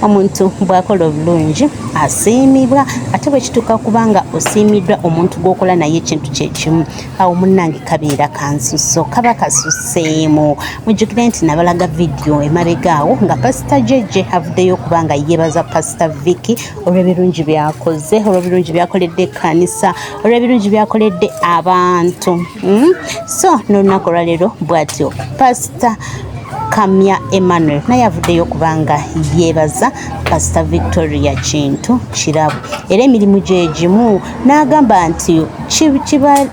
Omuntu bw'akola obulungi asiimibwa, ate bwe kituuka kubanga osiimiddwa omuntu gw'okola naye ekintu kye kimu, awo munnange kabeera kansuso, kaba kasusseemu. Mujjukire nti nabalaga vidiyo emabega awo nga Pasita Jeje avuddeyo okuba nga yeebaza Pasita Vicky olw'ebirungi by'akoze, olw'ebirungi by'akoledde ekkanisa, olw'ebirungi by'akoledde abantu. So n'olunaku olwaleero bw'atyo Pasita Kamya Emmanuel naye avuddeyo okubanga yeebaza Pasita Victoria Kintu Kirabo era emirimu gye gimu, n'agamba nti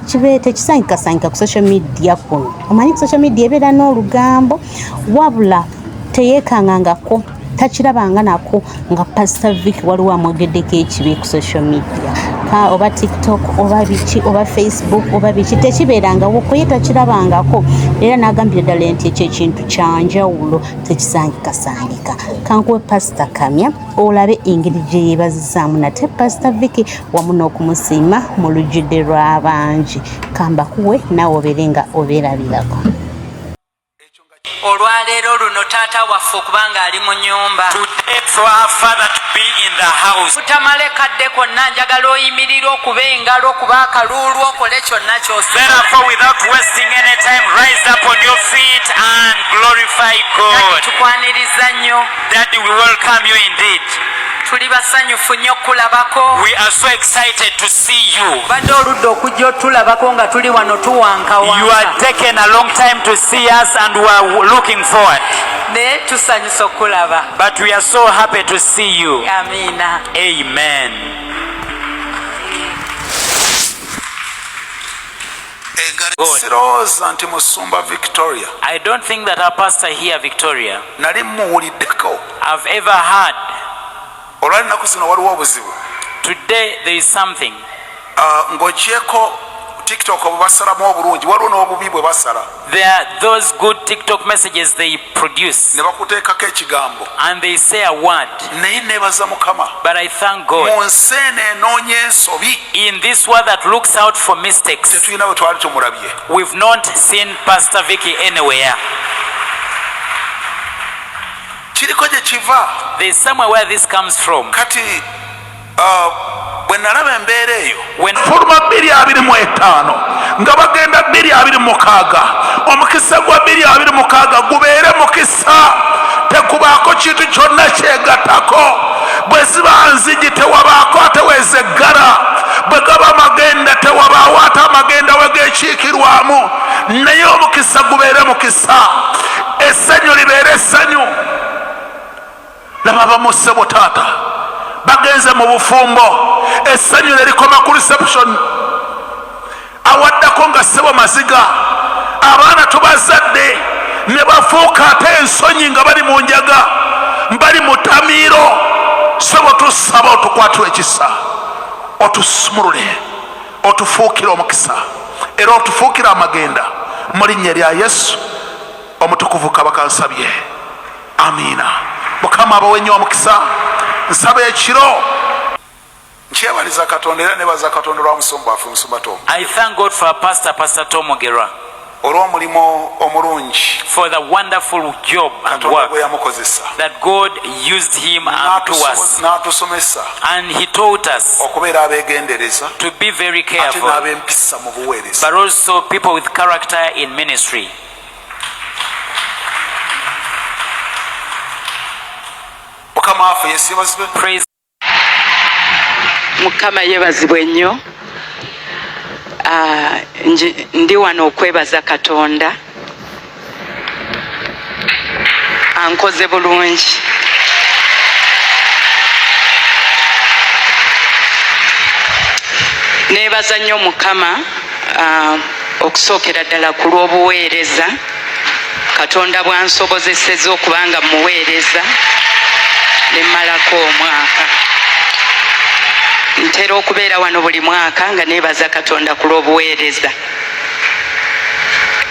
kibe tekisangikasangika ku social media kuno. Omanyi ku social media ebeera n'olugambo, wabula teyeekangangako, takirabanga nako nga Pastor Vic waliwo amwogeddeko ekibi ku social media ka oba TikTok oba biki oba Facebook oba biki, tekibeerangawo kuye takirabangako. Era n'agambye ddala nti ekyo ekintu kyanjawulo, tekisangikasangika. Kankuwe Pastor Kamya olabe engeri gye yeebazizaamu nate Pastor Vicky wamu n'okumusiima mu lujjudde lw'abangi. Kambakuwe naawe obeere nga obeerabirako. Olwaleero luno taata waffe okubanga ali mu nnyumba. Today for our father to be in the house. Butamale kadde konna njagala oyimirire okuba engalo, okuba akaluulu, okole kyonna ky'osobola. Therefore, without wasting any time, rise up on your feet and glorify God. Tukwaniriza nnyo. Daddy, we welcome you indeed. Tuli basanyufu nnyo okulabako. We are so excited to see you. Badde oludda okujja otulabako nga tuli wano tuwankawanka. You are taken a long time to see us and we are looking forward. Naye tusanyusa okulaba. But we are so happy to see you. Amiina. Amen. Sirowooza nti musumba Victoria. I don't think that our pastor here, Victoria, nali mmuwuliddeko. I've ever heard. Olwali ennaku zino waliwo obuzibu. Today there is something. Ng'ogyeko TikTok bwe basalamu obulungi, waliwo n'obubi bwe basala. There are those good TikTok messages they produce. Ne bakuteekako ekigambo. And they say a word. Naye neebaza Mukama. But I thank God. Mu nsi eno enoonya ensobi. In this world that looks out for mistakes. Tetulina bwe twali tumulabye. We've not seen Pastor Vicky anywhere. Kiriko gye kiva. There is somewhere where this comes from. Kati bwe nalaba embeera eyo. When Fuluma 2025 nga bagenda 2026, omukisa gwa 2026 gubeere mukisa, tekubaako kintu kyonna kyegattako. Bwe ziba nzigi tewabaako ate wezeggala, bwe gaba magenda tewabaawo ate amagenda we geekiikirwamu, naye omukisa gubeere mukisa, essanyu libeere essanyu. Laba abamu ssebo taata bagenze mu bufumbo, essanyu ne likoma ku reception, awaddako nga ssebo maziga. Abaana tubazadde ne bafuuka ate ensonyi nga bali mu njaga, bali mu tamiiro. Ssebo tusaba otukwatire ekisa, otusumulule, otufuukire omukisa era otufuukire amagenda mu linnya lya Yesu omutukuvu Kabaka nsabye, amiina. Mukama abawe nnyo omukisa. Nsaba ekiro nkyebaliza Katonda era nebaza Katonda olwa musumba waffe Musumba Tom. I thank God for our pastor, Pastor Tom Mugerwa, olw'omulimu omulungi for the wonderful job and Katonda work gwe yamukozesa that God used him and to us. N'atusomesa And he taught us okubeera abeegendereza to be very ate careful, n'ab'empisa mu buweereza. but also people with character in ministry. Mukama waffe Yesu yeebazibwe. Praise Mukama yeebazibwe nnyo. Ndi wano okwebaza Katonda ankoze bulungi. Neebaza nnyo Mukama okusookera ddala ku lw'obuweereza Katonda bw'ansobozesezza okuba nga mmuweereza ne mmalako omwaka. Ntera okubeera wano buli mwaka nga neebaza Katonda ku lw'obuweereza.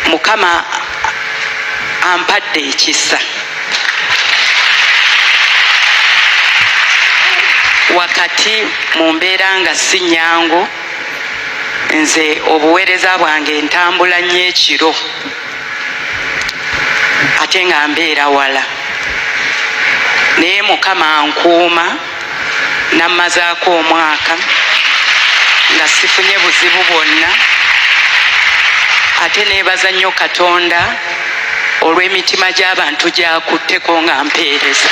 Mukama ampadde ekisa. Wakati mu mbeera nga si nnyangu, nze obuweereza bwange ntambula nnyo ekiro ate nga mbeera wala, naye Mukama ankuuma nammazaako omwaka nga sifunye buzibu bwonna. Ate neebaza nnyo Katonda olw'emitima gy'abantu gy'akutteko nga mpeereza.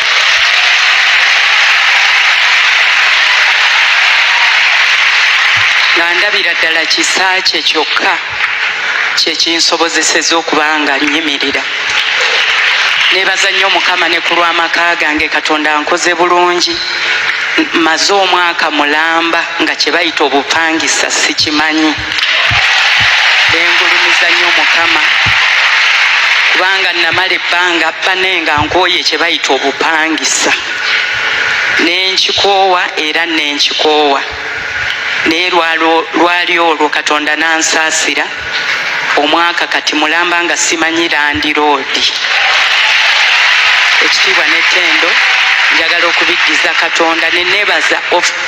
Nga ndabira ddala kisa kye kyokka kye kinsobozesezza okuba nga nnyimirira. Neebaza nnyo Mukama ne ku lw'amaka gange, Katonda ankoze bulungi. Mmaze omwaka mulamba nga kye bayita obupangisa sikimanyi. Nengulumiza nnyo Mukama kubanga namala ebbanga bane nga nkooye kye bayita obupangisa, ne nkikoowa era ne nkikoowa, naye lwali olwo Katonda n'ansaasira. Omwaka kati mulamba nga simanyi landiroodi. Ekitiibwa n'ettendo njagala okubiddiza Katonda ne neebaza.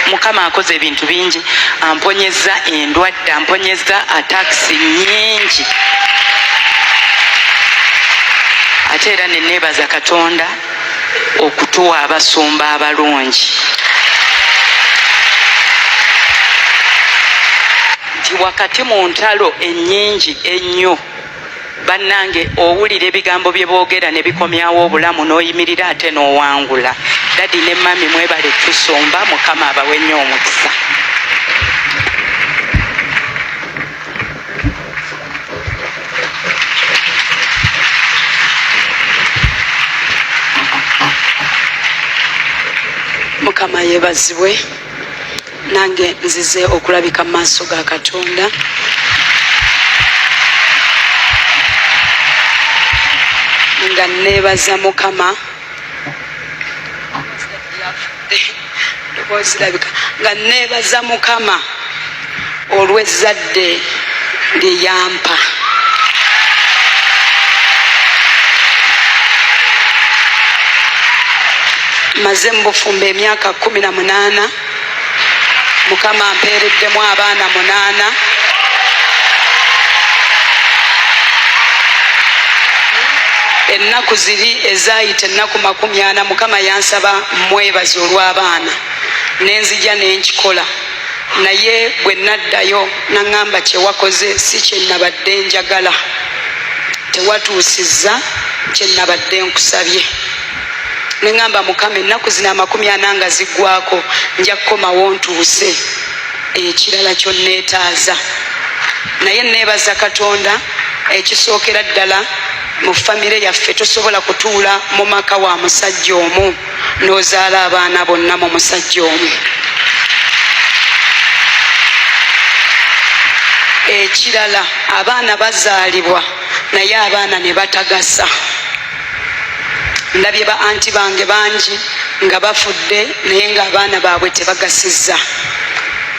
Mukama akoze ebintu bingi, amponyezza endwadde, amponyezza atakisi nnyingi, ate era ne neebaza Katonda okutuwa abasumba abalungi. Nti wakati mu ntalo ennyingi ennyo, bannange, owulira ebigambo bye boogera ne bikomyawo obulamu n'oyimirira ate n'owangula. Daddy ne mummy mwebale tusumba, Mukama abawe nnyo omukisa. Mukama yebazibwe. Nange nzize okulabika mu maaso ga Katonda. Nga neebaza Mukama. Ddoboozi labika. Nga neebaza Mukama olw'ezzadde lye yampa. Maze mu bufumbo emyaka 18. Mukama ampeereddemu abaana 8. Ennaku ziri ezaayita ennaku 40, Mukama yansaba mwebaze olw'abaana, ne nzija ne nkikola, naye bwe naddayo n'aŋŋamba, kye wakoze si kye nabadde njagala, tewatuusizza kye nabadde nkusabye. Ne ŋŋamba Mukama, ennaku zino 40 nga ziggwako nja kukomawo ntuuse ekirala kyonneetaaza. Naye neebaza Katonda, ekisookera ddala mu famire yaffe tosobola kutuula mu maka wa musajja omu n'ozaala abaana bonna mu musajja omu. Ekirala, abaana bazaalibwa naye abaana ne batagasa. Ndabye ba anti bange bangi nga bafudde naye ng'abaana baabwe tebagasizza.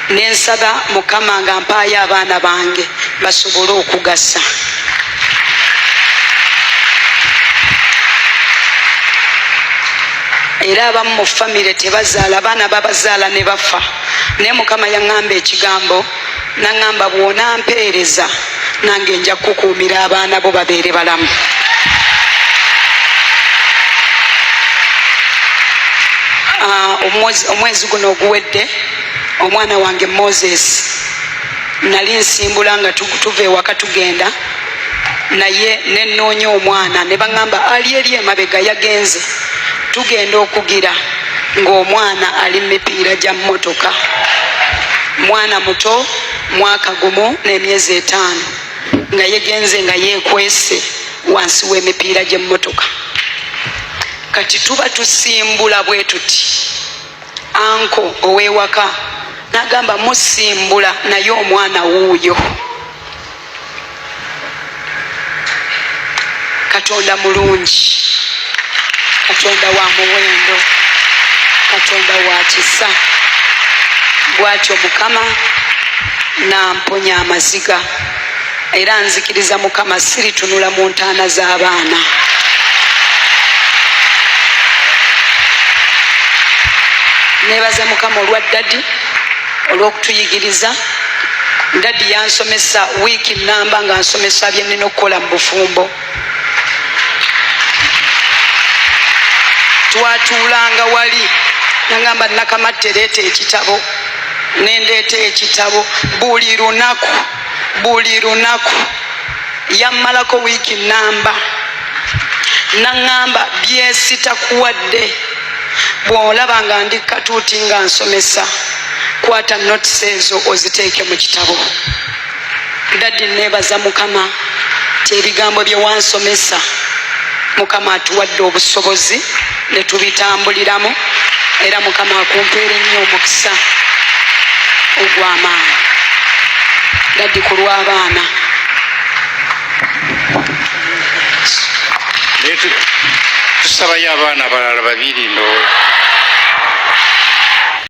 Ne nsaba Mukama nga mpaayo abaana bange basobole okugasa. Era abamu mu famire tebazaala, abaana babazaala ne bafa. Naye Mukama yaŋŋamba ekigambo, n'aŋŋamba, bw'onampeereza nange nja kukukuumira abaana bo babeere balamu. Omwezi guno oguwedde omwana wange Moses nali nsimbula nga tuva ewaka tugenda naye, nenoonya omwana ne baŋŋamba ali eri emabega yagenze. Tugenda okugira ng'omwana ali mu mipiira gya mmotoka, mwana muto, mwaka 1 n'emyezi 5, nga yegenze nga yeekwese wansi w'emipiira gy'emmotoka. Kati tuba tusimbula bwe tuti, uncle ow'ewaka n'agamba, musimbula naye omwana wuuyo. Katonda mulungi, Katonda wa muwendo, Katonda wa kisa. Bw'atyo Mukama namponya amaziga, era nzikiriza Mukama siritunula mu ntaana z'abaana. Nebaza Mukama olwa daddy, olw'okutuyigiriza. Daddy yansomesa wiiki namba nga nsomesa bye nnina okukola mu bufumbo. Twatuulanga wali, nagamba, "Nakamatte, leeta ekitabo." Nendeeta ekitabo buli lunaku, buli lunaku. Yammalako wiiki namba, naŋŋamba, "Byesitakuwadde, bw'olaba nga ndi katuuti nga nsomesa, kwata notes ezo oziteeke mu kitabo." Daddy, neebaza Mukama ti ebigambo bye wansomesa, Mukama atuwadde obusobozi ne tubitambuliramu, era Mukama akumpeera ennyo omukisa ogw'amaanyi, Daddy, ku lw'abaana. Naye tusabayo abaana abalala babiri, ndowooza.